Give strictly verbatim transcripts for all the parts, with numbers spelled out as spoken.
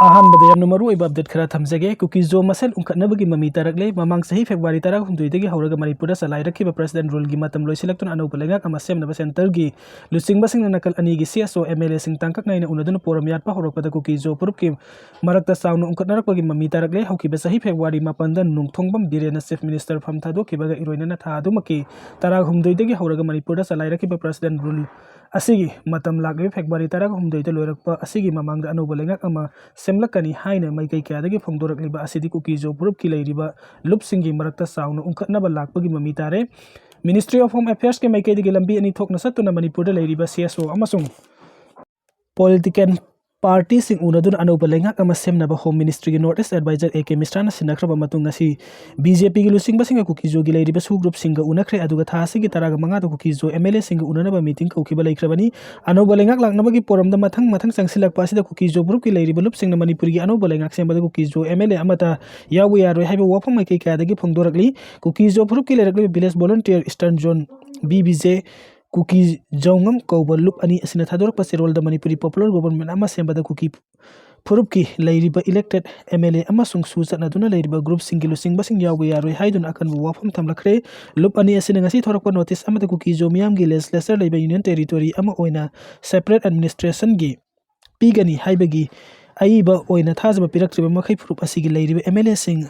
ꯑꯍꯥꯟꯕꯗ ꯌꯥꯝꯅ ꯃꯔꯨꯑꯣꯏꯕ ꯑꯞꯗꯦꯠ ꯈꯔ ꯊꯝꯖꯒꯦ꯫ ꯀꯨꯀꯤ ꯖꯣ ꯃꯁꯦꯟ ꯎꯪꯈꯠꯅꯕꯒꯤ ꯃꯃꯤ ꯇꯥꯔꯛꯂꯦ꯫ ꯃꯃꯥꯡ ꯆꯍꯤ ꯐꯦꯕ꯭ꯔꯨꯋꯥꯔꯤ ꯇꯔꯥꯍꯨꯝꯗꯣꯏꯗꯒꯤ ꯍꯧꯔꯒ ꯃꯅꯤꯄꯨꯔꯗ ꯆꯂꯥꯏꯔꯛꯈꯤꯕ ꯄ꯭ꯔꯁꯤꯗꯦꯟ ꯔꯨꯜꯒꯤ ꯃꯇꯝ ꯂꯣꯏꯁꯤꯜꯂꯛꯇꯨꯅ ꯑꯅꯧꯕ ꯂꯩꯉꯥꯛ ꯑꯃ ꯁꯦꯝꯅꯕ ꯁꯦꯟꯇꯔꯒꯤ ꯂꯨꯆꯤꯡꯕꯁꯤꯡꯅ ꯅꯥꯀꯜ ꯑꯅꯤꯒꯤ ꯁꯤ ꯑꯦꯁ ꯑꯣ, ꯑꯦꯝ ꯑꯦꯜ ꯑꯦꯁꯤꯡ ꯇꯥꯡꯀꯛ ꯅꯥꯏꯅ ꯎꯅꯗꯨꯅ ꯄꯣꯔꯝ ꯌꯥꯠꯄ ꯍꯧꯔꯛꯄꯗ ꯀꯨꯀꯤ ꯖꯣ ꯐꯨꯔꯨꯞꯀꯤ ꯃꯔꯛꯇ ꯆꯥꯎꯅ ꯎꯪꯈꯠꯅꯔꯛꯄꯒꯤ ꯃꯃꯤ ꯇꯥꯔꯛꯂꯦ꯫ ꯍꯧꯈꯤꯕ ꯆꯍꯤ ꯐꯦꯕ꯭ꯔꯨꯋꯥꯔꯤ ꯃꯥꯄꯟꯗ ꯅꯣꯡꯊꯣꯡꯕꯝ ꯕꯤꯔꯦꯟꯅ ꯆꯤꯐ ꯃꯤꯅꯤꯁꯇꯔ ꯐꯝ ꯊꯥꯗꯣꯛꯈꯤꯕꯒ ꯏꯔꯣꯏꯅꯅ ꯊꯥ ꯑꯗꯨꯃꯛꯀꯤ ꯇꯔꯥꯍꯨꯝꯗꯣꯏꯗꯒꯤ ꯍꯧꯔꯒ ꯃꯅꯤꯄꯨꯔꯗ ꯆꯂꯥꯏꯔꯛꯈꯤꯕ ꯄ꯭ꯔꯁꯤꯗꯦꯟ ꯔꯨꯜ ꯑꯁꯤꯒꯤ ꯃꯇꯝ ꯂꯥꯛꯂꯤꯕ ꯐꯦꯕ꯭ꯔꯨꯋꯥꯔꯤ ꯇꯔꯥꯍꯨꯝꯗꯣꯏꯗ ꯂꯣꯏꯔꯛꯄ ꯑꯁꯤꯒꯤ ꯃꯃꯥꯡꯗ ꯑꯅꯧꯕ ꯂꯩꯉꯥꯛ ꯑꯃ ꯁꯦꯝꯂꯛꯀꯅꯤ ꯍꯥꯏꯅ ꯃꯥꯏꯀꯩ ꯀꯌꯥꯗꯒꯤ ꯐꯣꯡꯗꯣꯔꯛꯂꯤꯕ ꯑꯁꯤꯗꯤ ꯀꯨꯀꯤ ꯖꯣ ꯐꯨꯔꯨꯞꯀꯤ ꯂꯩꯔꯤꯕ ꯂꯨꯞꯁꯤꯡꯒꯤ ꯃꯔꯛꯇ ꯆꯥꯎꯅ ꯎꯪꯈꯠꯅꯕ ꯂꯥꯛꯄꯒꯤ ꯃꯃꯤ ꯇꯥꯔꯦ꯫ Ministry of Home Affairsꯀꯤ ꯃꯥꯏꯀꯩꯗꯒꯤ ꯂꯝꯕꯤ ꯑꯅꯤ ꯊꯣꯛꯅ ꯆꯠꯇꯨꯅ ꯃꯅꯤꯄꯨꯔꯗ ꯂꯩꯔꯤꯕ ꯁꯤ ꯑꯦꯁ ꯑꯣ ꯑꯃꯁꯨꯡ ꯄꯣꯂꯤꯇꯤꯀꯦꯜ ꯄꯥꯔꯇꯤꯁꯤꯡ ꯎꯅꯗꯨꯅ ꯑꯅꯧꯕ ꯂꯩꯉꯥꯛ ꯑꯃ ꯁꯦꯝꯅꯕ ꯍꯣꯝ ꯃꯤꯅꯤꯁꯇ꯭ꯔꯤꯒꯤ north east adviser A K ꯃꯤꯁ꯭ꯔꯥꯅ ꯁꯤꯟꯅꯈ꯭ꯔꯕ ꯃꯇꯨꯡ ꯉꯁꯤ ꯕꯤ ꯖꯦ ꯄꯤꯒꯤ ꯂꯨꯆꯤꯡꯕꯁꯤꯡꯒ ꯀꯨꯀꯤ ꯖꯣꯒꯤ ꯂꯩꯔꯤꯕ ꯁꯨ ꯒ꯭ꯔꯨꯞꯁꯤꯡꯒ ꯎꯅꯈ꯭ꯔꯦ꯫ ꯑꯗꯨꯒ ꯊꯥ ꯑꯁꯤꯒꯤ ꯇꯔꯥꯒ ꯃꯉꯥꯗ ꯀꯨꯀꯤ ꯖꯣ ꯑꯦꯝ ꯑꯦꯜ ꯑꯦꯁꯤꯡꯒ ꯎꯅꯅꯕ ꯃꯤꯇꯤꯡ ꯀꯧꯈꯤꯕ ꯂꯩꯈ꯭ꯔꯕꯅꯤ꯫ ꯑꯅꯧꯕ ꯂꯩꯉꯥꯛ ꯂꯥꯛꯅꯕꯒꯤ ꯄꯣꯔꯝꯗ ꯃꯊꯪ ꯃꯊꯪ ꯆꯪꯁꯤꯜꯂꯛꯄ ꯑꯁꯤꯗ ꯀꯨꯀꯤ ꯖꯣ ꯐꯨꯔꯨꯞꯀꯤ ꯂꯩꯔꯤꯕ ꯂꯨꯞꯁꯤꯡꯅ ꯃꯅꯤꯄꯨꯔꯒꯤ ꯑꯅꯧꯕ ꯂꯩꯉꯥꯛ ꯁꯦꯝꯕꯗ ꯀꯨꯀꯤ ꯖꯣ ꯑꯦꯝ ꯑꯦꯜ ꯑꯦ ꯑꯃꯠꯇ ꯌꯥꯎꯕ ꯌꯥꯔꯣꯏ ꯍꯥꯏꯕ ꯋꯥꯐꯝ ꯃꯥꯏꯀꯩ ꯀꯌꯥꯗꯒꯤ ꯐꯣꯡꯗꯣꯔꯛꯂꯤ꯫ ꯀꯨꯀꯤ ꯖꯣ ꯐꯨꯔꯨꯞꯀꯤ ꯂꯩꯔꯛꯂꯤꯕ village volunteer eastern zone, B V J, Kuki ꯖꯧꯉꯝ ꯀꯧꯕ ꯂꯨꯞ ꯑꯅꯤ ꯑꯁꯤꯅ ꯊꯥꯗꯣꯔꯛꯄ ꯆꯦꯔꯣꯜꯗ ꯃꯅꯤꯄꯨꯔꯤ ꯄꯣꯄꯨꯂꯔ ꯒꯣꯚꯔꯟꯃꯦꯟꯠ ꯑꯃ ꯁꯦꯝꯕꯗ ꯀꯨꯀꯤ ꯐꯨꯔꯨꯞꯀꯤ ꯂꯩꯔꯤꯕ ꯏꯂꯦꯛꯇꯦꯗ ꯑꯦꯝ ꯑꯦꯜ ꯑꯦ ꯑꯃꯁꯨꯡ ꯁꯨ ꯆꯠꯅꯗꯨꯅ ꯂꯩꯔꯤꯕ ꯒ꯭ꯔꯨꯞꯁꯤꯡꯒꯤ ꯂꯨꯆꯤꯡꯕꯁꯤꯡ ꯌꯥꯎꯕ ꯌꯥꯔꯣꯏ ꯍꯥꯏꯗꯨꯅ ꯑꯀꯟꯕ ꯋꯥꯐꯝ ꯊꯝꯂꯛꯈ꯭ꯔꯦ꯫ ꯂꯨꯞ ꯑꯅꯤ ꯑꯁꯤꯅ ꯉꯁꯤ ꯊꯣꯔꯛꯄ ꯅꯣꯇꯤꯁ ꯑꯃꯗ ꯀꯨꯀꯤ ꯖꯣ ꯃꯤꯌꯥꯝꯒꯤ ꯂꯦꯖꯤꯁꯂꯦꯆꯔ ꯂꯩꯕ ꯌꯨꯅꯤꯌꯟ ꯇꯦꯔꯤꯇꯣꯔꯤ ꯑꯃ ꯑꯣꯏꯅ ꯁꯦꯄꯔꯦꯠ ꯑꯦꯗꯃꯤꯅꯤꯁꯇ꯭ꯔꯦꯁꯟꯒꯤ ꯄꯤꯒꯅꯤ ꯍꯥꯏꯕꯒꯤ ꯑꯏꯕ ꯑꯣꯏꯅ ꯊꯥꯖꯕ ꯄꯤꯔꯛꯇ꯭ꯔꯤꯕ ꯃꯈꯩ ꯐꯨꯔꯨꯞ ꯑꯁꯤꯒꯤ ꯂꯩꯔꯤꯕ ꯑꯦꯝ ꯑꯦꯜ ꯑꯦꯁꯤꯡ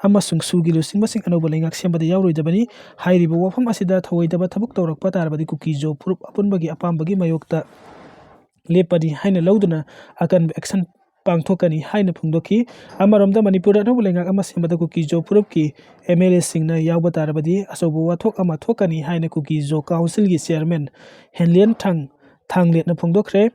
ꯑꯃꯁꯨꯡ ꯁꯨꯒꯤ ꯂꯨꯆꯤꯡꯕꯁꯤꯡ ꯑꯅꯧꯕ ꯂꯩꯉꯥꯛ ꯁꯦꯝꯕꯗ ꯌꯥꯎꯔꯣꯏꯗꯕꯅꯤ꯫ ꯍꯥꯏꯔꯤꯕ ꯋꯥꯐꯝ ꯑꯁꯤꯗ ꯊꯧꯑꯣꯏꯗꯕ ꯊꯕꯛ ꯇꯧꯔꯛꯄ ꯇꯥꯔꯕꯗꯤ ꯀꯨꯀꯤ ꯖꯣ ꯐꯨꯔꯨꯞ ꯑꯄꯨꯟꯕꯒꯤ ꯑꯄꯥꯝꯕꯒꯤ ꯃꯥꯌꯣꯛꯇ ꯂꯦꯞꯄꯅꯤ ꯍꯥꯏꯅ ꯂꯧꯗꯨꯅ ꯑꯀꯟꯕ ꯑꯦꯛꯁꯟ ꯄꯥꯡꯊꯣꯛꯀꯅꯤ ꯍꯥꯏꯅ ꯐꯣꯡꯗꯣꯛꯈꯤ꯫ ꯑꯃꯔꯣꯝꯗ ꯃꯅꯤꯄꯨꯔꯗ ꯑꯅꯧꯕ ꯂꯩꯉꯥꯛ ꯑꯃ ꯁꯦꯝꯕꯗ ꯀꯨꯀꯤ ꯖꯣ ꯐꯨꯔꯨꯞꯀꯤ ꯑꯦꯝ ꯑꯦꯜ ꯑꯦꯁꯤꯡꯅ ꯌꯥꯎꯕ ꯇꯥꯔꯕꯗꯤ ꯑꯆꯧꯕ ꯋꯥꯊꯣꯛ ꯑꯃ ꯊꯣꯛꯀꯅꯤ ꯍꯥꯏꯅ ꯀꯨꯀꯤ ꯖꯣ ꯀꯥꯎꯟꯁꯤꯜꯒꯤ ꯆꯤꯌꯔꯃꯦꯟ ꯍꯦꯟꯂꯤꯌꯟ ꯊꯥꯡ ꯊꯥꯡꯂꯦꯠꯅ ꯐꯣꯡꯗꯣꯛꯈ꯭ꯔꯦ꯫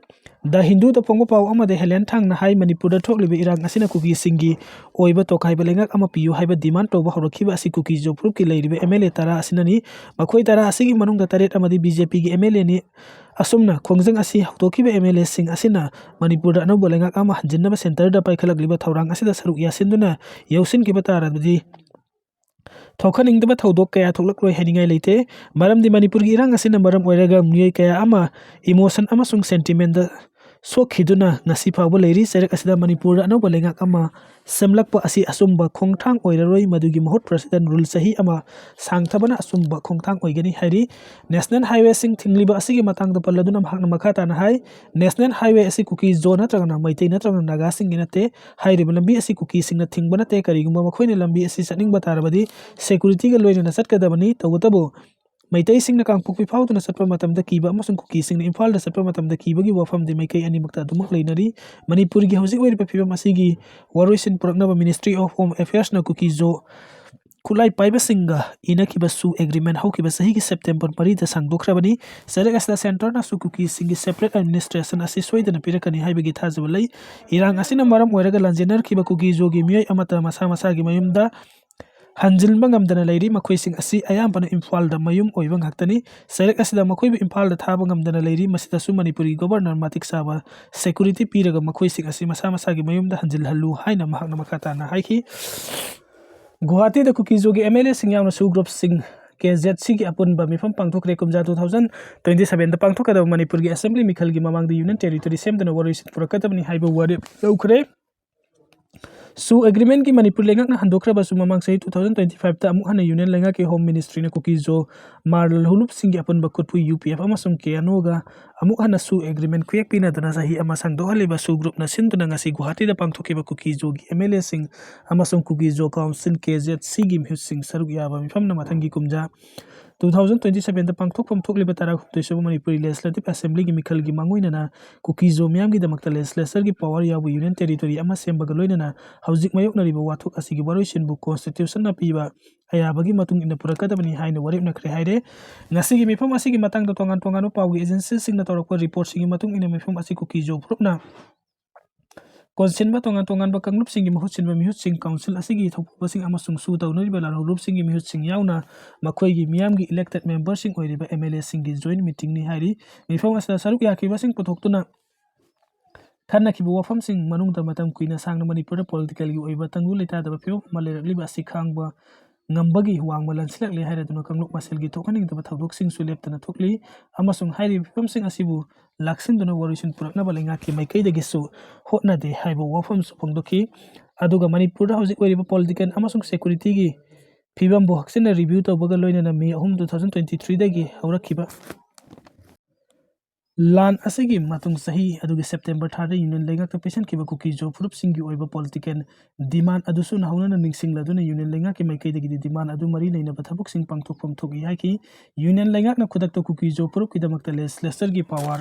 ꯗ ꯍꯤꯟꯗꯨꯗ ꯐꯣꯡꯕ ꯄꯥꯎ ꯑꯃꯗ ꯍꯦꯂꯦꯟ ꯊꯥꯡꯅ ꯍꯥꯏ, ꯃꯅꯤꯄꯨꯔꯗ ꯊꯣꯛꯂꯤꯕ ꯏꯔꯥꯡ ꯑꯁꯤꯅ ꯀꯨꯀꯤꯁꯤꯡꯒꯤ ꯑꯣꯏꯕ ꯇꯣꯈꯥꯏꯕ ꯂꯩꯉꯥꯛ ꯑꯃ ꯄꯤꯌꯨ ꯍꯥꯏꯕ ꯗꯤꯃꯥꯟ ꯇꯧꯕ ꯍꯧꯔꯛꯈꯤꯕ ꯑꯁꯤ ꯀꯨꯀꯤ ꯖꯣ ꯐꯨꯔꯨꯞꯀꯤ ꯂꯩꯔꯤꯕ ꯑꯦꯝ ꯑꯦꯜ ꯑꯦ ꯇꯔꯥ ꯑꯁꯤꯅꯅꯤ꯫ ꯃꯈꯣꯏ ꯇꯔꯥ ꯑꯁꯤꯒꯤ ꯃꯅꯨꯡꯗ ꯇꯔꯦꯠ ꯑꯃꯗꯤ ꯕꯤ ꯖꯦ ꯄꯤꯒꯤ ꯑꯦꯝ ꯑꯦꯜ ꯑꯦꯅꯤ꯫ ꯑꯁꯨꯝꯅ ꯈꯣꯡꯖꯪ ꯑꯁꯤ ꯍꯧꯗꯣꯛꯈꯤꯕ ꯑꯦꯝ ꯑꯦꯜ ꯑꯦꯁꯤꯡ ꯑꯁꯤꯅ ꯃꯅꯤꯄꯨꯔꯗ ꯑꯅꯧꯕ ꯂꯩꯉꯥꯛ ꯑꯃ ꯍꯟꯖꯤꯟꯅꯕ ꯁꯦꯟꯇꯔꯗ ꯄꯥꯏꯈꯠꯂꯛꯂꯤꯕ ꯊꯧꯔꯥꯡ ꯑꯁꯤꯗ ꯁꯔꯨꯛ ꯌꯥꯁꯤꯟꯗꯨꯅ ꯌꯥꯎꯁꯤꯟꯈꯤꯕ ꯇꯥꯔꯕꯗꯤ ꯊꯣꯛꯍꯟꯅꯤꯡꯗꯕ ꯊꯧꯗꯣꯛ ꯀꯌꯥ ꯊꯣꯛꯂꯛꯂꯣꯏ ꯍꯥꯏꯅꯤꯡꯉꯥꯏ ꯂꯩꯇꯦ꯫ ꯃꯔꯝꯗꯤ ꯃꯅꯤꯄꯨꯔꯒꯤ ꯏꯔꯥꯡ ꯑꯁꯤꯅ ꯃꯔꯝ ꯑꯣꯏꯔꯒ ꯃꯤꯑꯣꯏ ꯀꯌꯥ ꯑꯃ ꯏꯃꯣꯁꯟ ꯑꯃꯁꯨꯡ ꯁꯦꯟꯇꯤꯃꯦꯟꯗ ꯁꯣꯛꯈꯤꯗꯨꯅ ꯉꯁꯤ ꯐꯥꯎꯕ ꯂꯩꯔꯤ꯫ ꯆꯩꯔꯛ ꯑꯁꯤꯗ ꯃꯅꯤꯄꯨꯔꯗ ꯑꯅꯧꯕ ꯂꯩꯉꯥꯛ ꯑꯃ ꯁꯦꯝꯂꯛꯄ ꯑꯁꯤ ꯑꯆꯨꯝꯕ ꯈꯣꯡꯊꯥꯡ ꯑꯣꯏꯔꯔꯣꯏ꯫ ꯃꯗꯨꯒꯤ ꯃꯍꯨꯠ President Rule ꯆꯍꯤ ꯑꯃ ꯁꯥꯡꯊꯕꯅ ꯑꯆꯨꯝꯕ ꯈꯣꯡꯊꯥꯡ ꯑꯣꯏꯒꯅꯤ ꯍꯥꯏꯔꯤ꯫ National Highwayꯁꯤꯡ ꯊꯤꯡꯂꯤꯕ ꯑꯁꯤꯒꯤ ꯃꯇꯥꯡꯗ ꯄꯜꯂꯗꯨꯅ ꯃꯍꯥꯛꯅ ꯃꯈꯥ ꯇꯥꯅ ꯍꯥꯏ, National Highway ꯑꯁꯤ ꯀꯨꯀꯤ ꯖꯣ ꯅꯠꯇ꯭ꯔꯒꯅ ꯃꯩꯇꯩ ꯅꯠꯇ꯭ꯔꯒꯅ ꯅꯥꯒꯥꯁꯤꯡꯒꯤ ꯅꯠꯇꯦ꯫ ꯍꯥꯏꯔꯤꯕ ꯂꯝꯕꯤ ꯑꯁꯤ ꯀꯨꯀꯤꯁꯤꯡꯅ ꯊꯤꯡꯕ ꯅꯠꯇꯦ꯫ ꯀꯔꯤꯒꯨꯝꯕ ꯃꯈꯣꯏꯅ ꯂꯝꯕꯤ ꯑꯁꯤ ꯆꯠꯅꯤꯡꯕ ꯇꯥꯔꯕꯗꯤ securityꯒ ꯂꯣꯏꯅꯅ ꯆꯠꯀꯗꯕꯅꯤ꯫ ꯇꯧꯕꯇꯕꯨ ꯃꯩꯇꯩꯁꯤꯡꯅ ꯀꯥꯡꯄꯣꯛꯄꯤ ꯐꯥꯎꯗꯨꯅ ꯆꯠꯄ ꯃꯇꯝꯗ ꯀꯤꯕ ꯑꯃꯁꯨꯡ ꯀꯨꯀꯤꯁꯤꯡꯅ ꯏꯝꯐꯥꯜꯗ ꯆꯠꯄ ꯃꯇꯝꯗ ꯀꯤꯕꯒꯤ ꯋꯥꯐꯝꯗꯤ ꯃꯥꯏꯀꯩ ꯑꯅꯤꯃꯛꯇ ꯑꯗꯨꯃꯛ ꯂꯩꯅꯔꯤ꯫ ꯃꯅꯤꯄꯨꯔꯒꯤ ꯍꯧꯖꯤꯛ ꯑꯣꯏꯔꯤꯕ ꯐꯤꯕꯝ ꯑꯁꯤꯒꯤ ꯋꯥꯔꯣꯏꯁꯤꯟ ꯄꯨꯔꯛꯅꯕ Ministry of Home Affairsꯅ ꯀꯨꯀꯤ ꯖꯣ ꯈꯨꯠꯂꯥꯏ ꯄꯥꯏꯕꯁꯤꯡꯒ ꯏꯅꯈꯤꯕ SoO Agreement ꯍꯧꯈꯤꯕ ꯆꯍꯤꯒꯤ September ꯃꯔꯤꯗ ꯁꯥꯡꯗꯣꯛꯈ꯭ꯔꯕꯅꯤ꯫ ꯆꯩꯔꯛ ꯑꯁꯤꯗ centreꯅꯁꯨ ꯀꯨꯀꯤꯁꯤꯡꯒꯤ separate administration ꯑꯁꯤ ꯁꯣꯏꯗꯅ ꯄꯤꯔꯛꯀꯅꯤ ꯍꯥꯏꯕꯒꯤ ꯊꯥꯖꯕ ꯂꯩ꯫ ꯏꯔꯥꯡ ꯑꯁꯤꯅ ꯃꯔꯝ ꯑꯣꯏꯔꯒ ꯂꯥꯟꯖꯦꯟꯅꯔꯛꯈꯤꯕ ꯀꯨꯀꯤ ꯖꯣꯒꯤ ꯃꯤꯑꯣꯏ ꯑꯃꯠꯇ ꯃꯁꯥ ꯃꯁꯥꯒꯤ ꯃꯌꯨꯝꯗ ꯍꯟꯖꯤꯟꯕ ꯉꯝꯗꯅ ꯂꯩꯔꯤ꯫ ꯃꯈꯣꯏꯁꯤꯡ ꯑꯁꯤ ꯑꯌꯥꯝꯕꯅ ꯏꯝꯐꯥꯜꯗ ꯃꯌꯨꯝ ꯑꯣꯏꯕ ꯉꯥꯛꯇꯅꯤ꯫ ꯆꯩꯔꯛ ꯑꯁꯤꯗ ꯃꯈꯣꯏꯕꯨ ꯏꯝꯐꯥꯜꯗ ꯊꯥꯕ ꯉꯝꯗꯅ ꯂꯩꯔꯤ꯫ ꯃꯁꯤꯗꯁꯨ ꯃꯅꯤꯄꯨꯔꯒꯤ Governor ꯃꯇꯤꯛ ꯆꯥꯕ security ꯄꯤꯔꯒ ꯃꯈꯣꯏꯁꯤꯡ ꯑꯁꯤ ꯃꯁꯥ ꯃꯁꯥꯒꯤ ꯃꯌꯨꯝꯗ ꯍꯟꯖꯤꯜꯍꯜꯂꯨ ꯍꯥꯏꯅ ꯃꯍꯥꯛꯅ ꯃꯈꯥ ꯇꯥꯅ ꯍꯥꯏꯈꯤ꯫ ꯒꯨꯋꯥꯍꯥꯇꯤꯗ ꯀꯨꯀꯤ ꯖꯣꯒꯤ MLAꯁꯤꯡ ꯌꯥꯎꯅ SoO groupꯁꯤꯡ KZCꯒꯤ ꯑꯄꯨꯟꯕ ꯃꯤꯐꯝ ꯄꯥꯡꯊꯣꯛꯈ꯭ꯔꯦ꯫ ꯀꯨꯝꯖꯥ two thousand twenty sevenꯗ ꯄꯥꯡꯊꯣꯛꯀꯗꯕ ꯃꯅꯤꯄꯨꯔꯒꯤ Assembly ꯃꯤꯈꯜꯒꯤ ꯃꯃꯥꯡꯗ Union Territory ꯁꯦꯝꯗꯨꯅ ꯋꯥꯔꯣꯏꯁꯤꯟ ꯄꯨꯔꯛꯀꯗꯕꯅꯤ ꯍꯥꯏꯕ ꯋꯥꯔꯦꯞ ꯂꯧꯈ꯭ꯔꯦ꯫ SoO Agreementꯀꯤ ꯃꯅꯤꯄꯨꯔ ꯂꯩꯉꯥꯛꯅ ꯍꯟꯗꯣꯛꯈ꯭ꯔꯕꯁꯨ, ꯃꯃꯥꯡ ꯆꯍꯤ two thousand twenty fiveꯇ ꯑꯃꯨꯛ ꯍꯟꯅ Union ꯂꯩꯉꯥꯛꯀꯤ Home Ministryꯅ ꯀꯨꯀꯤ ꯖꯣ ꯃꯥꯔ ꯂꯨꯂꯨꯞꯁꯤꯡꯒꯤ ꯑꯄꯨꯟꯕ ꯈꯨꯠꯄꯨ UPF ꯑꯃꯁꯨꯡ KNOꯒ ꯑꯃꯨꯛ ꯍꯟꯅ SoO Agreement ꯈꯨꯌꯦꯛ ꯄꯤꯅꯗꯨꯅ ꯆꯍꯤ ꯑꯃ ꯁꯥꯡꯗꯣꯛꯍꯜꯂꯤꯕ SoO groupꯅ ꯁꯤꯟꯗꯨꯅ ꯉꯁꯤ ꯒꯨꯋꯥꯍꯥꯇꯤꯗ ꯄꯥꯡꯊꯣꯛꯈꯤꯕ ꯀꯨꯀꯤ ꯖꯣꯒꯤ MLAꯁꯤꯡ ꯑꯃꯁꯨꯡ ꯀꯨꯀꯤ ꯖꯣ Council KZCꯒꯤ ꯃꯤꯍꯨꯠꯁꯤꯡ ꯁꯔꯨꯛ ꯌꯥꯕ ꯃꯤꯐꯝꯅ ꯃꯊꯪꯒꯤ ꯀꯨꯝꯖꯥ two thousand twenty sevenꯗ ꯄꯥꯡꯊꯣꯛꯐꯝ ꯊꯣꯛꯂꯤꯕ ꯇꯔꯥꯍꯨꯝꯗꯣꯏ ꯁꯨꯕ ꯃꯅꯤꯄꯨꯔꯤ Legislative Assemblyꯒꯤ ꯃꯤꯈꯜꯒꯤ ꯃꯥꯡꯑꯣꯏꯅꯅ ꯀꯨꯀꯤ ꯖꯣ ꯃꯤꯌꯥꯝꯒꯤꯗꯃꯛꯇ legislatureꯒꯤ power ꯌꯥꯎꯕ Union Territory ꯑꯃ ꯁꯦꯝꯕꯒ ꯂꯣꯏꯅꯅ ꯍꯧꯖꯤꯛ ꯃꯥꯌꯣꯛꯅꯔꯤꯕ ꯋꯥꯊꯣꯛ ꯑꯁꯤꯒꯤ ꯋꯥꯔꯣꯏꯁꯤꯟꯕꯨ Constitutionꯅ ꯄꯤꯕ ꯑꯌꯥꯕꯒꯤ ꯃꯇꯨꯡ ꯏꯟꯅ ꯄꯨꯔꯛꯀꯗꯕꯅꯤ ꯍꯥꯏꯅ ꯋꯥꯔꯦꯞꯅꯈ꯭ꯔꯦ ꯍꯥꯏꯔꯦ꯫ ꯉꯁꯤꯒꯤ ꯃꯤꯐꯝ ꯑꯁꯤꯒꯤ ꯃꯇꯥꯡꯗ ꯇꯣꯉꯥꯟ ꯇꯣꯉꯥꯟꯕ ꯄꯥꯎꯒꯤ agencyꯁꯤꯡꯅ ꯇꯧꯔꯛꯄ reportꯁꯤꯡꯒꯤ ꯃꯇꯨꯡ ꯏꯟꯅ ꯃꯤꯐꯝ ꯑꯁꯤ ꯀꯨꯀꯤ ꯖꯣ ꯐꯨꯔꯨꯞꯅ ꯀꯣꯟꯁꯤꯟꯕ ꯇꯣꯉꯥꯟ ꯇꯣꯉꯥꯟꯕ ꯀꯥꯡꯂꯨꯞꯁꯤꯡꯒꯤ ꯃꯍꯨꯠ ꯁꯤꯟꯕ ꯃꯤꯍꯨꯠꯁꯤꯡ, council ꯑꯁꯤꯒꯤ ꯊꯧꯄꯨꯕꯁꯤꯡ ꯑꯃꯁꯨꯡ SoO ꯇꯧꯅꯔꯤꯕ ꯂꯥꯜꯍꯧꯂꯨꯞꯁꯤꯡꯒꯤ ꯃꯤꯍꯨꯠꯁꯤꯡ ꯌꯥꯎꯅ ꯃꯈꯣꯏꯒꯤ ꯃꯤꯌꯥꯝꯒꯤ elected memberꯁꯤꯡ ꯑꯣꯏꯔꯤꯕ MLAꯁꯤꯡꯒꯤ joint meetingꯅꯤ ꯍꯥꯏꯔꯤ꯫ ꯃꯤꯐꯝ ꯑꯁꯤꯗ ꯁꯔꯨꯛ ꯌꯥꯈꯤꯕꯁꯤꯡ ꯄꯨꯊꯣꯛꯇꯨꯅ ꯈꯟꯅꯈꯤꯕ ꯋꯥꯐꯝꯁꯤꯡ ꯃꯅꯨꯡꯗ ꯃꯇꯝ ꯀꯨꯏꯅ ꯁꯥꯡꯅ ꯃꯅꯤꯄꯨꯔꯗ politicalꯒꯤ ꯑꯣꯏꯕ ꯇꯪꯗꯨ ꯂꯩꯇꯥꯗꯕ ꯐꯤꯕꯝ ꯑꯃ ꯂꯩꯔꯛꯂꯤꯕ ꯑꯁꯤ ꯈꯥꯡꯕ ꯉꯝꯕꯒꯤ ꯋꯥꯡꯃ ꯂꯟꯁꯤꯜꯂꯛꯂꯦ ꯍꯥꯏꯔꯗꯨꯅ ꯀꯥꯡꯂꯨꯞ ꯃꯁꯦꯜꯒꯤ ꯊꯣꯛꯍꯟꯅꯤꯡꯗꯕ ꯊꯧꯗꯣꯛꯁꯤꯡꯁꯨ ꯂꯦꯞꯇꯅ ꯊꯣꯛꯂꯤ꯫ ꯑꯃꯁꯨꯡ ꯍꯥꯏꯔꯤꯕ ꯐꯤꯕꯝꯁꯤꯡ ꯑꯁꯤꯕꯨ ꯂꯥꯛꯁꯤꯟꯗꯨꯅ ꯋꯥꯔꯣꯏꯁꯤꯟ ꯄꯨꯔꯛꯅꯕ ꯂꯩꯉꯥꯛꯀꯤ ꯃꯥꯏꯀꯩꯗꯒꯤꯁꯨ ꯍꯣꯠꯅꯗꯦ ꯍꯥꯏꯕ ꯋꯥꯐꯝꯁꯨ ꯐꯣꯡꯗꯣꯛꯈꯤ꯫ ꯑꯗꯨꯒ ꯃꯅꯤꯄꯨꯔꯗ ꯍꯧꯖꯤꯛ ꯑꯣꯏꯔꯤꯕ political ꯑꯃꯁꯨꯡ securityꯒꯤ ꯐꯤꯕꯝꯕꯨ ꯍꯛꯆꯤꯟꯅ review ꯇꯧꯕꯒ ꯂꯣꯏꯅꯅ May ꯑꯍꯨꯝ, two thousand twenty threeꯗꯒꯤ ꯍꯧꯔꯛꯈꯤꯕ ꯂꯥꯟ ꯑꯁꯤꯒꯤ ꯃꯇꯨꯡ ꯆꯍꯤ ꯑꯗꯨꯒꯤ September ꯊꯥꯗ Union ꯂꯩꯉꯥꯛꯇ ꯄꯤꯁꯤꯟꯈꯤꯕ ꯀꯨꯀꯤ ꯖꯣ ꯐꯨꯔꯨꯞꯁꯤꯡꯒꯤ ꯑꯣꯏꯕ political demand ꯑꯗꯨꯁꯨ ꯅꯧꯍꯧꯅꯅ ꯅꯤꯡꯁꯤꯡꯂꯗꯨꯅ Union ꯂꯩꯉꯥꯛꯀꯤ ꯃꯥꯏꯀꯩꯗꯒꯤꯗꯤ demand ꯑꯗꯨ ꯃꯔꯤ ꯂꯩꯅꯕ ꯊꯕꯛꯁꯤꯡ ꯄꯥꯡꯊꯣꯛꯐꯝ ꯊꯣꯛꯏ ꯍꯥꯏꯈꯤ꯫ Union ꯂꯩꯉꯥꯛꯅ ꯈꯨꯗꯛꯇ ꯀꯨꯀꯤ ꯖꯣ ꯐꯨꯔꯨꯞꯀꯤꯗꯃꯛꯇ legislatureꯒꯤ power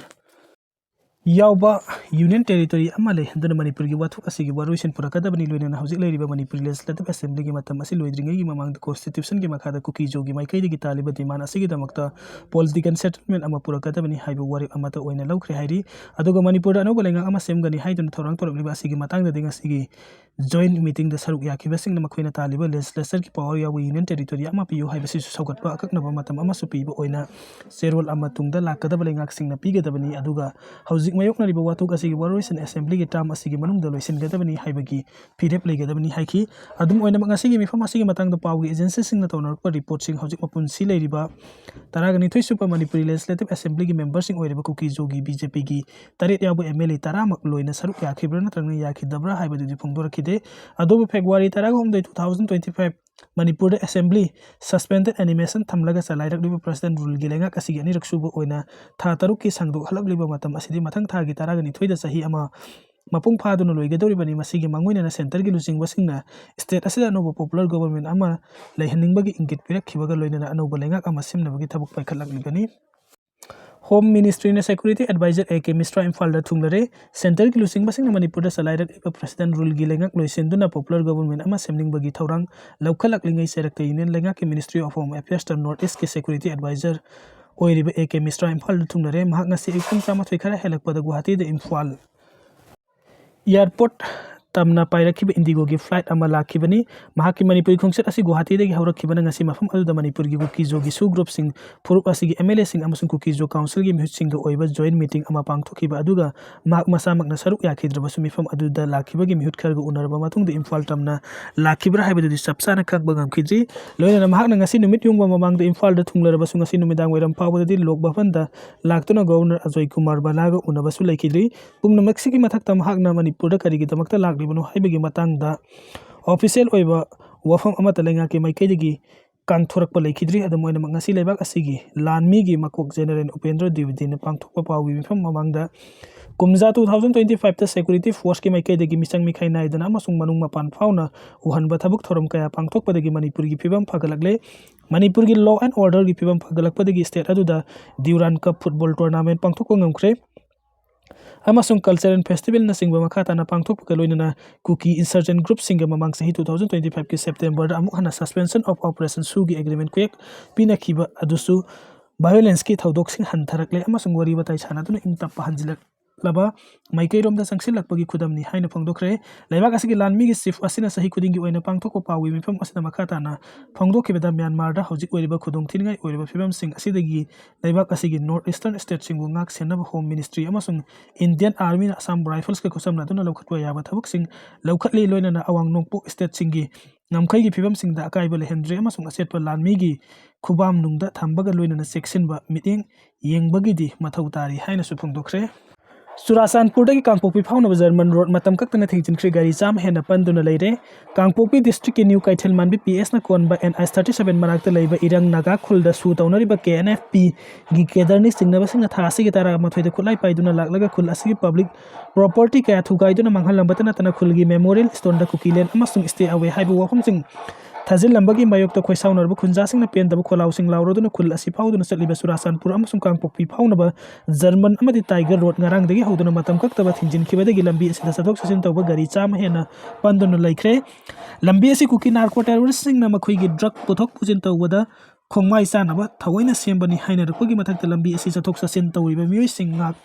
ꯌꯥꯎꯕ Union territory ꯑꯃ ꯂꯩꯍꯟꯗꯨꯅ ꯃꯅꯤꯄꯨꯔꯒꯤ ꯋꯥꯊꯣꯛ ꯑꯁꯤꯒꯤ ꯋꯥꯔꯣꯏꯁꯤꯟ ꯄꯨꯔꯛꯀꯗꯕꯅꯤ, ꯂꯣꯏꯅꯅ ꯍꯧꯖꯤꯛ ꯂꯩꯔꯤꯕ ꯃꯅꯤꯄꯨꯔ Legislative Assemblyꯒꯤ ꯃꯇꯝ ꯑꯁꯤ ꯂꯣꯏꯗ꯭ꯔꯤꯉꯩꯒꯤ ꯃꯃꯥꯡꯗ Constitutionꯒꯤ ꯃꯈꯥꯗ ꯀꯨꯀꯤ ꯖꯣꯒꯤ ꯃꯥꯏꯀꯩꯗꯒꯤ ꯇꯥꯜꯂꯤꯕ demand ꯑꯁꯤꯒꯤꯗꯃꯛꯇ political settlement ꯑꯃ ꯄꯨꯔꯛꯀꯗꯕꯅꯤ ꯍꯥꯏꯕ ꯋꯥꯔꯦꯞ ꯑꯃꯠꯇ ꯑꯣꯏꯅ ꯂꯧꯈ꯭ꯔꯦ ꯍꯥꯏꯔꯤ꯫ ꯑꯗꯨꯒ ꯃꯅꯤꯄꯨꯔꯗ ꯑꯅꯧꯕ ꯂꯩꯉꯥꯛ ꯑꯃ ꯁꯦꯝꯒꯅꯤ ꯍꯥꯏꯗꯨꯅ ꯊꯧꯔꯥꯡ ꯇꯧꯔꯛꯂꯤꯕ ꯑꯁꯤꯒꯤ ꯃꯇꯥꯡꯗꯗꯤ ꯉꯁꯤꯒꯤ joint meetingꯗ ꯁꯔꯨꯛ ꯌꯥꯈꯤꯕꯁꯤꯡꯅ ꯃꯈꯣꯏꯅ ꯇꯥꯜꯂꯤꯕ legislatureꯒꯤ power ꯌꯥꯎꯕ Union territory ꯑꯃ ꯄꯤꯌꯨ ꯍꯥꯏꯕꯁꯤꯁꯨ ꯁꯧꯒꯠꯄ ꯑꯀꯛꯅꯕ ꯃꯇꯝ ꯑꯃꯁꯨ ꯄꯤꯕ ꯑꯣꯏꯅ ꯆꯦꯔꯣꯜ ꯑꯃ ꯇꯨꯡꯗ ꯂꯥꯛꯀꯗꯕ ꯂꯩꯉꯥꯛꯁꯤꯡꯅ ꯄꯤꯒꯗꯕꯅꯤ꯫ ꯑꯗꯨꯒ ꯍꯧꯖꯤꯛ ꯃꯥꯌꯣꯛꯅꯔꯤꯕ ꯋꯥꯊꯣꯛ ꯑꯁꯤꯒꯤ ꯋꯥꯔꯣꯏꯁꯤꯟ Assemblyꯒꯤ term ꯑꯁꯤꯒꯤ ꯃꯅꯨꯡꯗ ꯂꯣꯏꯁꯤꯟꯒꯗꯕꯅꯤ ꯍꯥꯏꯕꯒꯤ ꯐꯤꯔꯦꯞ ꯂꯩꯒꯗꯕꯅꯤ ꯍꯥꯏꯈꯤ꯫ ꯑꯗꯨꯝ ꯑꯣꯏꯅꯃꯛ, ꯉꯁꯤꯒꯤ ꯃꯤꯐꯝ ꯑꯁꯤꯒꯤ ꯃꯇꯥꯡꯗ ꯄꯥꯎꯒꯤ agencyꯁꯤꯡꯅ ꯇꯧꯅꯔꯛꯄ reportꯁꯤꯡ ꯍꯧꯖꯤꯛ ꯃꯄꯨꯟꯁꯤ ꯂꯩꯔꯤꯕ ꯇꯔꯥꯒ ꯅꯤꯊꯣꯏ ꯁꯨꯕ ꯃꯅꯤꯄꯨꯔꯤ Legislative Assemblyꯒꯤ memberꯁꯤꯡ ꯑꯣꯏꯔꯤꯕ ꯀꯨꯀꯤ ꯖꯣꯒꯤ BJPꯒꯤ ꯇꯔꯦꯠ ꯌꯥꯎꯕ MLA ꯇꯔꯥꯃꯛ ꯂꯣꯏꯅ ꯁꯔꯨꯛ ꯌꯥꯈꯤꯕ꯭ꯔꯥ ꯅꯠꯇ꯭ꯔꯒꯅ ꯌꯥꯈꯤꯗꯕ꯭ꯔꯥ ꯍꯥꯏꯕꯗꯨꯗꯤ ꯐꯣꯡꯗꯣꯔꯛꯈꯤꯗꯦ꯫ ꯑꯗꯨꯕꯨ February ꯇꯔꯥꯍꯨꯝꯗꯣꯏ, two thousand twenty five ꯃꯅꯤꯄꯨꯔꯗ Assembly suspended animation ꯊꯝꯂꯒ ꯆꯂꯥꯏꯔꯛꯂꯤꯕ President ruleꯒꯤ ꯂꯩꯉꯥꯛ ꯑꯁꯤꯒꯤ ꯑꯅꯤꯔꯛ ꯁꯨꯕ ꯑꯣꯏꯅ ꯊꯥ ꯇꯔꯨꯛꯀꯤ ꯁꯥꯡꯗꯣꯛꯍꯜꯂꯛꯂꯤꯕ ꯃꯇꯝ ꯑꯁꯤꯗꯤ ꯃꯊꯪ ꯊꯥꯒꯤ ꯇꯔꯥꯒ ꯅꯤꯊꯣꯏꯗ ꯆꯍꯤ ꯑꯃ ꯃꯄꯨꯡ ꯐꯥꯗꯨꯅ ꯂꯣꯏꯒꯗꯧꯔꯤꯕꯅꯤ꯫ ꯃꯁꯤꯒꯤ ꯃꯥꯡꯑꯣꯏꯅꯅ centreꯒꯤ ꯂꯨꯆꯤꯡꯕꯁꯤꯡꯅ state ꯑꯁꯤꯗ ꯑꯅꯧꯕ popular government ꯑꯃ ꯂꯩꯍꯟꯅꯤꯡꯕꯒꯤ ꯏꯪꯒꯤꯠ ꯄꯤꯔꯛꯈꯤꯕꯒ ꯂꯣꯏꯅꯅ ꯑꯅꯧꯕ ꯂꯩꯉꯥꯛ ꯑꯃ ꯁꯦꯝꯅꯕꯒꯤ ꯊꯕꯛ ꯄꯥꯏꯈꯠꯂꯛꯂꯤꯕꯅꯤ꯫ Home Ministryꯅ Security Advisor A K Mishra ꯏꯝꯐꯥꯜꯗ ꯊꯨꯡꯂꯔꯦ꯫ Centreꯒꯤ ꯂꯨꯆꯤꯡꯕꯁꯤꯡꯅ ꯃꯅꯤꯄꯨꯔꯗ ꯆꯂꯥꯏꯔꯛꯂꯤꯕ President ruleꯒꯤ ꯂꯩꯉꯥꯛ ꯂꯣꯏꯁꯤꯟꯗꯨꯅ popular government ꯑꯃ ꯁꯦꯝꯅꯤꯡꯕꯒꯤ ꯊꯧꯔꯥꯡ ꯂꯧꯈꯠꯂꯛꯂꯤꯉꯩ ꯆꯩꯔꯛꯇ Union ꯂꯩꯉꯥꯛꯀꯤ Ministry of Home Affairsꯇ North Eastꯀꯤ Security Advisor ꯑꯣꯏꯔꯤꯕ A K Mishra ꯏꯝꯐꯥꯜꯗ ꯊꯨꯡꯂꯔꯦ꯫ ꯃꯍꯥꯛ ꯉꯁꯤ ꯑꯌꯨꯛ ꯄꯨꯡ ꯇꯔꯥꯃꯥꯊꯣꯏ ꯈꯔ ꯍꯦꯜꯂꯛꯄꯗ ꯒꯨꯋꯥꯍꯥꯇꯤꯗ ꯏꯝꯐꯥꯜ airport ꯇꯝꯅ ꯄꯥꯏꯔꯛꯈꯤꯕ ꯏꯟꯗꯤꯒꯣꯒꯤ ꯐ꯭ꯂꯥꯏꯠ ꯑꯃ ꯂꯥꯛꯈꯤꯕꯅꯤ꯫ ꯃꯍꯥꯛꯀꯤ ꯃꯅꯤꯄꯨꯔꯤ ꯈꯣꯡꯆꯠ ꯑꯁꯤ ꯒꯨꯋꯥꯍꯥꯇꯤꯗꯒꯤ ꯍꯧꯔꯛꯈꯤꯕꯅ ꯉꯁꯤ ꯃꯐꯝ ꯑꯗꯨꯗ ꯃꯅꯤꯄꯨꯔꯒꯤ ꯀꯨꯀꯤ ꯖꯣꯒꯤ ꯁꯨ ꯒ꯭ꯔꯨꯞꯁꯤꯡ, ꯐꯨꯔꯨꯞ ꯑꯁꯤꯒꯤ ꯑꯦꯝ ꯑꯦꯜ ꯑꯦꯁꯤꯡ ꯑꯃꯁꯨꯡ ꯀꯨꯀꯤ ꯖꯣ ꯀꯥꯎꯟꯁꯤꯜꯒꯤ ꯃꯤꯍꯨꯠꯁꯤꯡꯒ ꯑꯣꯏꯕ ꯖꯣꯏꯟ ꯃꯤꯇꯤꯡ ꯑꯃ ꯄꯥꯡꯊꯣꯛꯈꯤꯕ ꯑꯗꯨꯒ ꯃꯍꯥꯛ ꯃꯁꯥꯃꯛꯅ ꯁꯔꯨꯛ ꯌꯥꯈꯤꯗ꯭ꯔꯕꯁꯨ ꯃꯤꯐꯝ ꯑꯗꯨꯗ ꯂꯥꯛꯈꯤꯕꯒꯤ ꯃꯤꯍꯨꯠ ꯈꯔꯒ ꯎꯅꯔꯕ ꯃꯇꯨꯡꯗ ꯏꯝꯐꯥꯜ ꯇꯝꯅ ꯂꯥꯛꯈꯤꯕ꯭ꯔꯥ ꯍꯥꯏꯕꯗꯨꯗꯤ ꯆꯞ ꯆꯥꯅ ꯈꯪꯕ ꯉꯝꯈꯤꯗ꯭ꯔꯤ꯫ ꯂꯣꯏꯅꯅ ꯃꯍꯥꯛꯅ ꯉꯁꯤ ꯅꯨꯃꯤꯠ ꯌꯨꯡꯕ ꯃꯃꯥꯡꯗ ꯏꯝꯐꯥꯜꯗ ꯊꯨꯡꯂꯔꯕꯁꯨ ꯉꯁꯤ ꯅꯨꯃꯤꯗꯥꯡ ꯋꯥꯏꯔꯝ ꯐꯥꯎꯕꯗꯗꯤ ꯂꯣꯛ ꯚꯕꯟꯗ ꯂꯥꯛꯇꯨꯅ ꯒꯣꯚꯔꯅꯔ ꯑꯖꯣꯏ ꯀꯨꯃꯥꯔ ꯕꯂꯥꯒ ꯎꯅꯕꯁꯨ ꯂꯩꯈꯤꯗ꯭ꯔꯤ꯫ ꯄꯨꯝꯅꯃꯛꯁꯤꯒꯤ ꯃꯊꯛꯇ ꯃꯍꯥꯛꯅ ꯃꯅꯤꯄꯨꯔꯗ ꯀꯔꯤꯒꯤꯗꯃꯛꯇ ꯂꯥꯛꯂꯤꯕꯅꯣ ꯍꯥꯏꯕꯒꯤ ꯃꯇꯥꯡꯗ ꯑꯣꯐꯤꯁꯤꯌꯦꯜ ꯑꯣꯏꯕ ꯋꯥꯐꯝ ꯑꯃꯠꯇ ꯂꯩꯉꯥꯛꯀꯤ ꯃꯥꯏꯀꯩꯗꯒꯤ ꯀꯥꯡꯊꯣꯔꯛꯄ ꯂꯩꯈꯤꯗ꯭ꯔꯤ꯫ ꯑꯗꯨꯝ ꯑꯣꯏꯅꯃꯛ ꯉꯁꯤ ꯂꯩꯕꯥꯛ ꯑꯁꯤꯒꯤ ꯂꯥꯟꯃꯤꯒꯤ ꯃꯀꯣꯛ ꯖꯦꯅꯔꯦꯜ ꯎꯄꯦꯟꯗ꯭ꯔ ꯗ꯭ꯋꯤꯕꯦꯗꯤꯅ ꯄꯥꯡꯊꯣꯛꯄ ꯄꯥꯎꯒꯤ ꯃꯤꯐꯝ ꯃꯃꯥꯡꯗ ꯀꯨꯝꯖꯥ two thousand twenty fiveꯇ ꯁꯦꯀ꯭ꯌꯨꯔꯤꯇꯤ ꯐꯣꯔꯁꯀꯤ ꯃꯥꯏꯀꯩꯗꯒꯤ ꯃꯤꯆꯪ ꯃꯤꯈꯥꯏ ꯅꯥꯏꯗꯅ ꯑꯃꯁꯨꯡ ꯃꯅꯨꯡ ꯃꯄꯥꯟ ꯐꯥꯎꯅ ꯎꯍꯟꯕ ꯊꯕꯛ ꯊꯧꯔꯝ ꯀꯌꯥ ꯄꯥꯡꯊꯣꯛꯄꯗꯒꯤ ꯃꯅꯤꯄꯨꯔꯒꯤ ꯐꯤꯕꯝ ꯐꯒꯠꯂꯛꯂꯦ꯫ ꯃꯅꯤꯄꯨꯔꯒꯤ law and orderꯒꯤ ꯐꯤꯕꯝ ꯐꯒꯠꯂꯛꯄꯗꯒꯤ state ꯑꯗꯨꯗ ꯗ꯭ꯌꯨꯔꯥꯟ ꯀꯞ ꯐꯨꯠꯕꯣꯜ ꯇꯣꯔꯅꯥꯃꯦꯟ ꯄꯥꯡꯊꯣꯛꯄ ꯉꯝꯈ꯭ꯔꯦ꯫ ꯑꯃꯁꯨꯡ cultural festivalꯅꯆꯤꯡꯕ ꯃꯈꯥ ꯇꯥꯅ ꯄꯥꯡꯊꯣꯛꯄꯒ ꯂꯣꯏꯅꯅ ꯀꯨꯀꯤ insurgent groupꯁꯤꯡꯒ ꯃꯃꯥꯡ ꯆꯍꯤ two thousand twenty fiveꯀꯤ Septemberꯗ ꯑꯃꯨꯛ ꯍꯟꯅ suspension of operation ꯁꯨꯒꯤ agreement ꯈꯨꯌꯦꯛ ꯄꯤꯅꯈꯤꯕ ꯑꯗꯨꯁꯨ violenceꯀꯤ ꯊꯧꯗꯣꯛꯁꯤꯡ ꯍꯟꯊꯔꯛꯂꯦ ꯑꯃꯁꯨꯡ ꯋꯥꯔꯤ ꯋꯥꯇꯥꯏ ꯁꯥꯟꯅꯗꯨꯅ ꯏꯪ ꯇꯞꯄ ꯍꯟꯖꯤꯜꯂꯛꯂꯕ ꯃꯥꯏꯀꯩꯔꯣꯝꯗ ꯆꯪꯁꯤꯜꯂꯛꯄꯒꯤ ꯈꯨꯗꯝꯅꯤ ꯍꯥꯏꯅ ꯐꯣꯡꯗꯣꯛꯈ꯭ꯔꯦ꯫ ꯂꯩꯕꯥꯛ ꯑꯁꯤꯒꯤ ꯂꯥꯟꯃꯤꯒꯤ chief ꯑꯁꯤꯅ ꯆꯍꯤ ꯈꯨꯗꯤꯡꯒꯤ ꯑꯣꯏꯅ ꯄꯥꯡꯊꯣꯛꯄ ꯄꯥꯎꯒꯤ ꯃꯤꯐꯝ ꯑꯁꯤꯗ ꯃꯈꯥ ꯇꯥꯅ ꯐꯣꯡꯗꯣꯛꯈꯤꯕꯗ ꯃ꯭ꯌꯥꯟꯃꯥꯔꯗ ꯍꯧꯖꯤꯛ ꯑꯣꯏꯔꯤꯕ ꯈꯨꯗꯣꯡꯊꯤꯅꯤꯡꯉꯥꯏ ꯑꯣꯏꯔꯤꯕ ꯐꯤꯕꯝꯁꯤꯡ ꯑꯁꯤꯗꯒꯤ ꯂꯩꯕꯥꯛ ꯑꯁꯤꯒꯤ north eastern stateꯁꯤꯡꯕꯨ ꯉꯥꯛ ꯁꯦꯟꯅꯕ Home Ministry ꯑꯃꯁꯨꯡ Indian Armyꯅ Assam Riflesꯀ ꯈꯨꯠꯁꯝꯅꯗꯨꯅ ꯂꯧꯈꯠꯄ ꯌꯥꯕ ꯊꯕꯛꯁꯤꯡ ꯂꯧꯈꯠꯂꯤ꯫ ꯂꯣꯏꯅꯅ ꯑꯋꯥꯡ ꯅꯣꯡꯄꯣꯛ stateꯁꯤꯡꯒꯤ ꯉꯝꯈꯩꯒꯤ ꯐꯤꯕꯝꯁꯤꯡꯗ ꯑꯀꯥꯏꯕ ꯂꯩꯍꯟꯗ꯭ꯔꯦ ꯑꯃꯁꯨꯡ ꯑꯆꯦꯠꯄ ꯂꯥꯟꯃꯤꯒꯤ ꯈꯨꯕꯥꯝꯅꯨꯡꯗ ꯊꯝꯕꯒ ꯂꯣꯏꯅꯅ ꯆꯦꯛꯁꯤꯟꯕ ꯃꯤꯠꯌꯦꯡ ꯌꯦꯡꯕꯒꯤꯗꯤ ꯃꯊꯧ ꯇꯥꯔꯤ ꯍꯥꯏꯅꯁꯨ ꯐꯣꯡꯗꯣꯛꯈ꯭ꯔꯦ꯫ ꯆꯨꯔꯥꯆꯥꯟꯄꯨꯔꯗꯒꯤ ꯀꯥꯡꯄꯣꯛꯄꯤ ꯐꯥꯎꯅꯕ ꯖꯔꯃꯟ ꯔꯣꯗ ꯃꯇꯝ ꯀꯛꯇꯅ ꯊꯤꯡꯖꯤꯟꯈ꯭ꯔꯦ꯫ ꯒꯥꯔꯤ ꯆꯥꯝꯃ ꯍꯦꯟꯅ ꯄꯟꯗꯨꯅ ꯂꯩꯔꯦ꯫ ꯀꯥꯡꯄꯣꯛꯄꯤ districtꯀꯤ ꯅ꯭ꯌꯨ ꯀꯩꯊꯦꯜ ꯃꯥꯟꯕꯤ P S ꯅ ꯀꯣꯟꯕ N H thirty seven ꯃꯅꯥꯛꯇ ꯂꯩꯕ ꯏꯔꯪ ꯅꯥꯒꯥ ꯈꯨꯜꯗ ꯁꯨ ꯇꯧꯅꯔꯤꯕ K N F Pꯒꯤ cadreꯅꯤ ꯆꯤꯡꯅꯕꯁꯤꯡꯅ ꯊꯥ ꯑꯁꯤꯒꯤ ꯇꯔꯥꯃꯥꯊꯣꯏꯗ ꯈꯨꯠꯂꯥꯏ ꯄꯥꯏꯗꯨꯅ ꯂꯥꯛꯂꯒ ꯈꯨꯜ ꯑꯁꯤꯒꯤ public property ꯀꯌꯥ ꯊꯨꯒꯥꯏꯗꯨꯅ ꯃꯥꯡꯍꯜꯂꯝꯕꯇ ꯅꯠꯇꯅ ꯈꯨꯜꯒꯤ memorial stoneꯗ ꯀꯨꯀꯤꯂꯦꯟ ꯑꯃꯁꯨꯡ stay away ꯍꯥꯏꯕ ꯋꯥꯐꯝꯁꯤꯡ ꯊꯥꯖꯤꯜꯂꯝꯕꯒꯤ ꯃꯥꯌꯣꯛꯇ ꯈꯣꯏꯁꯥꯎꯅꯔꯕ ꯈꯨꯟꯖꯥꯁꯤꯡꯅ ꯄꯦꯟꯗꯕ ꯈꯣꯜꯂꯥꯎꯁꯤꯡ ꯂꯥꯎꯔꯗꯨꯅ ꯈꯨꯜ ꯑꯁꯤ ꯐꯥꯎꯗꯨꯅ ꯆꯠꯂꯤꯕ ꯆꯨꯔꯥꯆꯥꯟꯄꯨꯔ ꯑꯃꯁꯨꯡ ꯀꯥꯡꯄꯣꯛꯄꯤ ꯐꯥꯎꯅꯕ ꯖꯔꯃꯟ ꯑꯃꯗꯤ ꯇꯥꯏꯒꯔ ꯔꯣꯗ ꯉꯔꯥꯡꯗꯒꯤ ꯍꯧꯗꯨꯅ ꯃꯇꯝ ꯀꯛꯇꯕ ꯊꯤꯡꯖꯤꯟꯈꯤꯕꯗꯒꯤ ꯂꯝꯕꯤ ꯑꯁꯤꯗ ꯆꯠꯊꯣꯛ ꯆꯠꯁꯤꯟ ꯇꯧꯕ ꯒꯥꯔꯤ ꯆꯥꯝꯃ ꯍꯦꯟꯅ ꯄꯟꯗꯨꯅ ꯂꯩꯈ꯭ꯔꯦ꯫ ꯂꯝꯕꯤ ꯑꯁꯤ ꯀꯨꯀꯤ narco terroristꯁꯤꯡꯅ ꯃꯈꯣꯏꯒꯤ drug ꯄꯨꯊꯣꯛ ꯄꯨꯁꯤꯟ ꯇꯧꯕꯗ ꯈꯣꯡꯃꯥꯏ ꯆꯥꯅꯕ ꯊꯑꯣꯏꯅ ꯁꯦꯝꯕꯅꯤ ꯍꯥꯏꯅꯔꯛꯄꯒꯤ ꯃꯊꯛꯇ ꯂꯝꯕꯤ ꯑꯁꯤ ꯆꯠꯊꯣꯛ ꯆꯠꯁꯤꯟ ꯇꯧꯔꯤꯕ ꯃꯤꯑꯣꯏꯁꯤꯡ ꯉꯥꯛ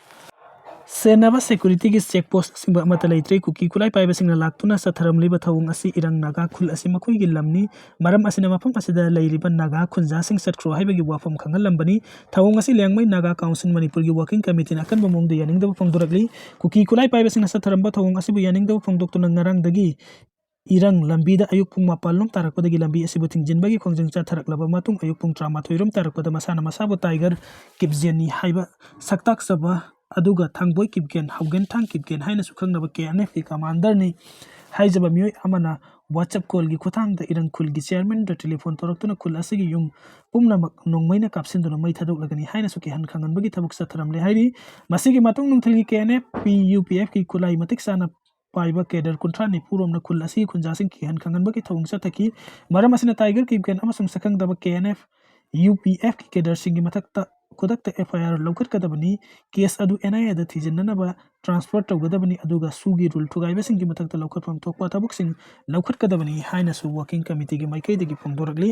ꯁꯦꯟꯅꯕ ꯁꯦꯀ꯭ꯌꯨꯔꯤꯇꯤꯒꯤ ꯆꯦꯛ ꯄꯣꯁ ꯑꯁꯤꯒꯨꯝꯕ ꯑꯃꯠꯇ ꯂꯩꯇ꯭ꯔꯦ꯫ ꯀꯨꯀꯤ ꯈꯨꯠꯂꯥꯏ ꯄꯥꯏꯕꯁꯤꯡꯅ ꯂꯥꯛꯇꯨꯅ ꯆꯠꯊꯔꯝꯂꯤꯕ ꯊꯧꯑꯣꯡ ꯑꯁꯤ ꯏꯔꯪ ꯅꯥꯒꯥ ꯈꯨꯜ ꯑꯁꯤ ꯃꯈꯣꯏꯒꯤ ꯂꯝꯅꯤ꯫ ꯃꯔꯝ ꯑꯁꯤꯅ ꯃꯐꯝ ꯑꯁꯤꯗ ꯂꯩꯔꯤꯕ ꯅꯥꯒꯥ ꯈꯨꯟꯖꯥꯁꯤꯡ ꯆꯠꯈ꯭ꯔꯣ ꯍꯥꯏꯕꯒꯤ ꯋꯥꯐꯝ ꯈꯪꯍꯜꯂꯝꯕꯅꯤ꯫ ꯊꯧꯑꯣꯡ ꯑꯁꯤ ꯂꯤꯌꯥꯡꯃꯩ ꯅꯥꯒꯥ ꯀꯥꯎꯟꯁꯤꯜ ꯃꯅꯤꯄꯨꯔꯒꯤ ꯋꯥꯀꯤꯡ ꯀꯃꯤꯇꯤꯅ ꯑꯀꯟꯕ ꯃꯑꯣꯡꯗ ꯌꯥꯅꯤꯡꯗꯕ ꯐꯣꯡꯗꯣꯔꯛꯂꯤ꯫ ꯀꯨꯀꯤ ꯈꯨꯠꯂꯥꯏ ꯄꯥꯏꯕꯁꯤꯡꯅ ꯆꯠꯊꯔꯝꯕ ꯊꯧꯑꯣꯡ ꯑꯁꯤꯕꯨ ꯌꯥꯅꯤꯡꯗꯕ ꯐꯣꯡꯗꯣꯛꯇꯨꯅ ꯉꯔꯥꯡꯗꯒꯤ ꯏꯔꯪ ꯂꯝꯕꯤꯗ ꯑꯌꯨꯛ ꯄꯨꯡ ꯃꯥꯄꯜ ꯂꯣꯝ ꯇꯥꯔꯛꯄꯗꯒꯤ ꯂꯝꯕꯤ ꯑꯁꯤꯕꯨ ꯊꯤꯡꯖꯤꯟꯕꯒꯤ ꯈꯣꯡꯖꯪ ꯆꯠꯊꯔꯛꯂꯕ ꯃꯇꯨꯡ ꯑꯌꯨꯛ ꯄꯨꯡ ꯇꯔꯥꯃꯥꯊꯣꯏ ꯔꯣꯝ ꯇꯥꯔꯛꯄꯗ ꯃꯁꯥꯅ ꯃꯁꯥꯕꯨ ꯇꯥꯏꯒꯔ ꯀꯤꯞꯖꯦꯟꯅꯤ ꯍꯥꯏꯕ ꯁꯛꯇꯥꯛꯆꯕ ꯑꯗꯨꯒ ꯊꯥꯡꯕꯣꯏ ꯀꯤꯞꯒꯦꯟ, ꯍꯧꯒꯦꯟꯊꯥꯡ ꯀꯤꯞꯒꯦꯟ ꯍꯥꯏꯅꯁꯨ ꯈꯪꯅꯕ ꯀꯦ ꯑꯦꯟ ꯑꯦꯐꯀꯤ ꯀꯃꯥꯟꯗꯔꯅꯤ ꯍꯥꯏꯖꯕ ꯃꯤꯑꯣꯏ ꯑꯃꯅ WhatsApp ꯀꯣꯜꯒꯤ ꯈꯨꯠꯊꯥꯡꯗ ꯏꯔꯪ ꯈꯨꯜꯒꯤ ꯆꯤꯌꯔꯃꯦꯟꯗ ꯇꯦꯂꯤꯐꯣꯟ ꯇꯧꯔꯛꯇꯨꯅ ꯈꯨꯜ ꯑꯁꯤꯒꯤ ꯌꯨꯝ ꯄꯨꯝꯅꯃꯛ ꯅꯣꯡꯃꯩꯅ ꯀꯥꯞꯁꯤꯟꯗꯨꯅ ꯃꯩ ꯊꯥꯗꯣꯛꯂꯒꯅꯤ ꯍꯥꯏꯅꯁꯨ ꯀꯤꯍꯟ ꯈꯪꯍꯟꯕꯒꯤ ꯊꯕꯛ ꯆꯠꯊꯔꯝꯂꯦ ꯍꯥꯏꯔꯤ꯫ ꯃꯁꯤꯒꯤ ꯃꯇꯨꯡ ꯅꯨꯡꯊꯤꯜꯒꯤ ꯀꯦ ꯑꯦꯟ ꯑꯦꯐ ꯄꯤ ꯌꯨ ꯄꯤ ꯑꯦꯐꯀꯤ ꯈꯨꯠꯂꯥꯏ ꯃꯇꯤꯛ ꯆꯥꯅ ꯄꯥꯏꯕ ꯀꯦꯗꯔ ꯀꯨꯟꯊ꯭ꯔꯥ ꯅꯤꯐꯨ ꯔꯣꯝꯅ ꯈꯨꯜ ꯑꯁꯤꯒꯤ ꯈꯨꯟꯖꯥꯁꯤꯡ ꯀꯤꯍꯟ ꯈꯪꯍꯟꯕꯒꯤ ꯊꯧꯑꯣꯡ ꯆꯠꯊꯈꯤ꯫ ꯃꯔꯝ ꯑꯁꯤꯅ ꯇꯥꯏꯒꯔ ꯀꯤꯞꯒꯦꯟ ꯑꯃꯁꯨꯡ ꯁꯛꯈꯪꯗꯕ ꯀꯦ ꯑꯦꯟ ꯑꯦꯐ ꯌꯨ ꯄꯤ ꯑꯦꯐꯀꯤ ꯀꯦꯗꯔꯁꯤꯡꯒꯤ ꯃꯊꯛꯇ ꯈꯨꯗꯛꯇ ꯑꯦꯐ ꯑꯥꯏ ꯑꯥꯔ ꯂꯧꯈꯠꯀꯗꯕꯅꯤ꯫ ꯀꯦꯁ ꯑꯗꯨ ꯑꯦꯟ ꯑꯥꯏ ꯑꯦꯗ ꯊꯤꯖꯤꯟꯅꯅꯕ ꯇ꯭ꯔꯥꯟꯁꯐꯔ ꯇꯧꯒꯗꯕꯅꯤ, ꯑꯗꯨꯒ ꯁꯨꯒꯤ ꯔꯨꯜ ꯊꯨꯒꯥꯏꯕꯁꯤꯡꯒꯤ ꯃꯊꯛꯇ ꯂꯧꯈꯠꯐꯝ ꯊꯣꯛꯄ ꯊꯕꯛꯁꯤꯡ ꯂꯧꯈꯠꯀꯗꯕꯅꯤ ꯍꯥꯏꯅꯁꯨ ꯋꯥꯀꯤꯡ ꯀꯃꯤꯇꯤꯒꯤ ꯃꯥꯏꯀꯩꯗꯒꯤ ꯐꯣꯡꯗꯣꯔꯛꯂꯤ꯫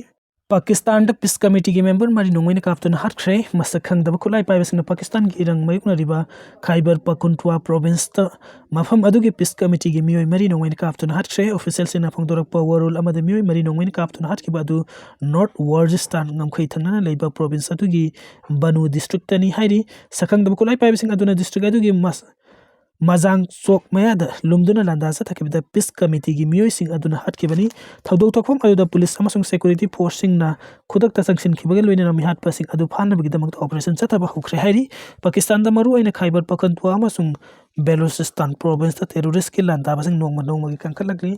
ꯄꯥꯀꯤꯁꯇꯥꯟꯗ ꯄꯤꯁ ꯀꯃꯤꯇꯤꯒꯤ ꯃꯦꯝꯕꯔ ꯃꯔꯤ ꯅꯣꯡꯃꯩꯅ ꯀꯥꯞꯇꯨꯅ ꯍꯥꯠꯈ꯭ꯔꯦ꯫ ꯃꯁꯛ ꯈꯪꯗꯕ ꯈꯨꯠꯂꯥꯏ ꯄꯥꯏꯕꯁꯤꯡꯅ ꯄꯥꯀꯤꯁꯇꯥꯟꯒꯤ ꯏꯔꯪ ꯃꯥꯌꯣꯛꯅꯔꯤꯕ ꯈꯥꯏꯕꯔ ꯄꯈꯨꯟꯇ꯭ꯋꯥ ꯄ꯭ꯔꯣꯚꯤꯟꯁꯇ ꯃꯐꯝ ꯑꯗꯨꯒꯤ ꯄꯤꯁ ꯀꯃꯤꯇꯤꯒꯤ ꯃꯤꯑꯣꯏ ꯃꯔꯤ ꯅꯣꯡꯃꯩꯅ ꯀꯥꯞꯇꯨꯅ ꯍꯥꯠꯈ꯭ꯔꯦ꯫ ꯑꯣꯐꯤꯁꯤꯌꯦꯜꯁꯤꯡꯅ ꯐꯣꯡꯗꯣꯔꯛꯄ ꯋꯥꯔꯣꯜ ꯑꯃꯗ ꯃꯤꯑꯣꯏ ꯃꯔꯤ ꯅꯣꯡꯃꯩꯅ ꯀꯥꯞꯇꯨꯅ ꯍꯥꯠꯈꯤꯕ ꯑꯗꯨ ꯅꯣꯔꯠ ꯋꯥꯔꯖꯤꯁꯇꯥꯟ ꯉꯝꯈꯩ ꯊꯪꯅꯅ ꯂꯩꯕ ꯄ꯭ꯔꯣꯚꯤꯟꯁ ꯑꯗꯨꯒꯤ ꯕꯅꯨ ꯗꯤꯁꯇ꯭ꯔꯤꯛꯇꯅꯤ ꯍꯥꯏꯔꯤ꯫ ꯁꯛꯈꯪꯗꯕ ꯈꯨꯠꯂꯥꯏ ꯄꯥꯏꯕꯁꯤꯡ ꯑꯗꯨꯅ ꯗꯤꯁꯇ꯭ꯔꯤꯛ ꯑꯗꯨꯒꯤ ꯃꯁ-, ꯃꯖꯥꯡ ꯆꯣꯛ ꯃꯌꯥꯗ ꯂꯨꯝꯗꯨꯅ ꯂꯥꯟꯗꯥ ꯆꯠꯊꯈꯤꯕꯗ ꯄꯤꯁ ꯀꯃꯤꯇꯤꯒꯤ ꯃꯤꯑꯣꯏꯁꯤꯡ ꯑꯗꯨꯅ ꯍꯥꯠꯈꯤꯕꯅꯤ꯫ ꯊꯧꯗꯣꯛ ꯊꯣꯛꯐꯝ ꯑꯗꯨꯗ ꯄꯨꯂꯤꯁ ꯑꯃꯁꯨꯡ ꯁꯦꯀ꯭ꯌꯨꯔꯤꯇꯤ ꯐꯣꯔꯁꯁꯤꯡꯅ ꯈꯨꯗꯛꯇ ꯆꯪꯁꯤꯟꯈꯤꯕꯒ ꯂꯣꯏꯅꯅ ꯃꯤꯍꯥꯠꯄꯁꯤꯡ ꯑꯗꯨ ꯐꯥꯅꯕꯒꯤꯗꯃꯛꯇ ꯑꯣꯄꯔꯦꯁꯟ ꯆꯠꯊꯕ ꯍꯧꯈ꯭ꯔꯦ ꯍꯥꯏꯔꯤ꯫ ꯄꯥꯀꯤꯁꯇꯥꯟꯗ ꯃꯔꯨꯑꯣꯏꯅ ꯈꯥꯏꯕꯔ ꯄꯈꯟꯇ꯭ꯋꯥ ꯑꯃꯁꯨꯡ ꯕꯦꯂꯨꯆꯤꯁꯇꯥꯟ ꯄ꯭ꯔꯣꯚꯤꯟꯁꯇ ꯇꯦꯔꯣꯔꯤꯁꯀꯤ ꯂꯥꯟꯗꯥꯕꯁꯤꯡ ꯅꯣꯡꯃ ꯅꯣꯡꯃꯒꯤ ꯀꯟꯈꯠꯂꯛꯂꯤ꯫